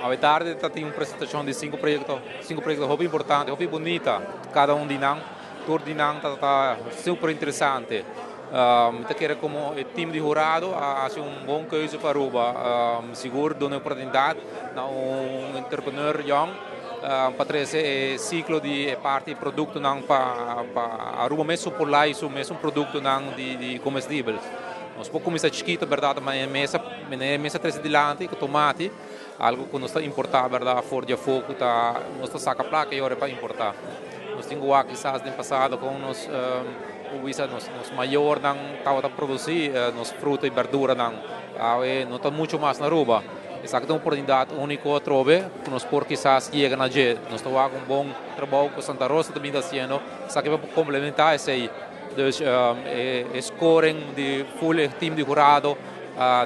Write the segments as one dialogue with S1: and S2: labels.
S1: Awe tardi tabatin un presentacion di cinco proyecto hopi importante, hopi bunita, cada un di nan, tur di nan ta super interesante. Ta kere como e team di hurado a haci un bon keuze pa Aruba, sigur duna oportunidad na un entrepreneur jong pa trece e ciclo di parti productonan pa Aruba mes por su mes productonan di comestibel. Nos por cuminsa chikito, berdad, mas mes trece dilanti cu tomati, algo cu nos ta importa, berdad, for di afo, ta nos ta saca placa y ora pa importa. Nos tin kisas den pasado cu nos nos mayornan tabata produci nos fruta y berduranan, no ta mucho mas na Aruba. Esaki ta un oportunidad unico atrobe, cu nos por kisas yega na dje. Nos ta un bon trabou cu Santa Rosa tambe ta haciendo, esaki pa complementa esey. Dus e scoring di full team di hurado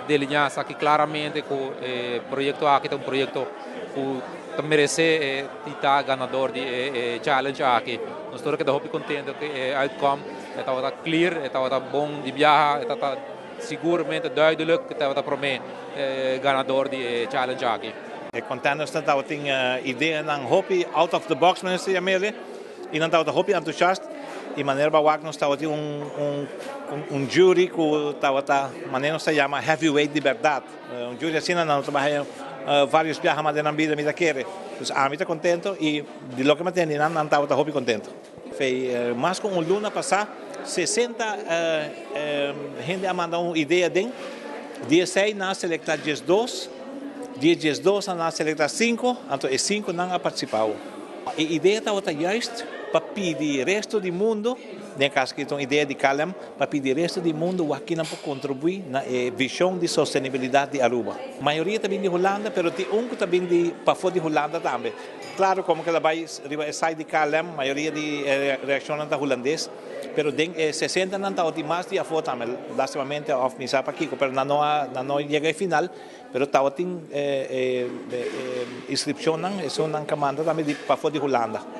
S1: delinea aki claramente cu e proyecto aki ta un proyecto cu merece ta ganador di e challenge aki. Nos ta keda hopi contento cu e outcome tabata clear, tabata bon di biaha, tabata siguramente duidelijk cu tabata prome ganador di e challenge aki.
S2: E contenders tabatin ideanan hopi out of the box, manera ta yam'e, y nan tabata hopi entusiasta y manera bo a wak nos tabatin un jury cu tabata, manera nos yama, heavyweight di berdad. Un jury asina nan no traha varios biaha mas den bida, mi ta kere. Dus ami ta contento y di loke mi a tende, nan tabata hopi contento. Foi mas cu un luna pasa, 60 hende a manda un idea den, 16 nan a selecta 12, 12 nan a selecta 5, anto e 5 nan a participa. E idea tabata juist pa pidi resto di mundo, den caso cu un idea di KLM, pa pidi resto di mundo aki nan pa contribui na vision di sostenibilidad di Aruba. Mayoria tambe di Hulanda, pero tin un cu tambe di pafo di Hulanda tambe. Claro, como cu el a bay riba e site di KLM, mayoria di reaccion ta hulandes, pero den 60 nan ta mas di afo tambe, lastimamente of mi sa pakico, pero no yega final, pero tabatin inscripcion nan, esunnan cu a manda tambe di pafo di Hulanda.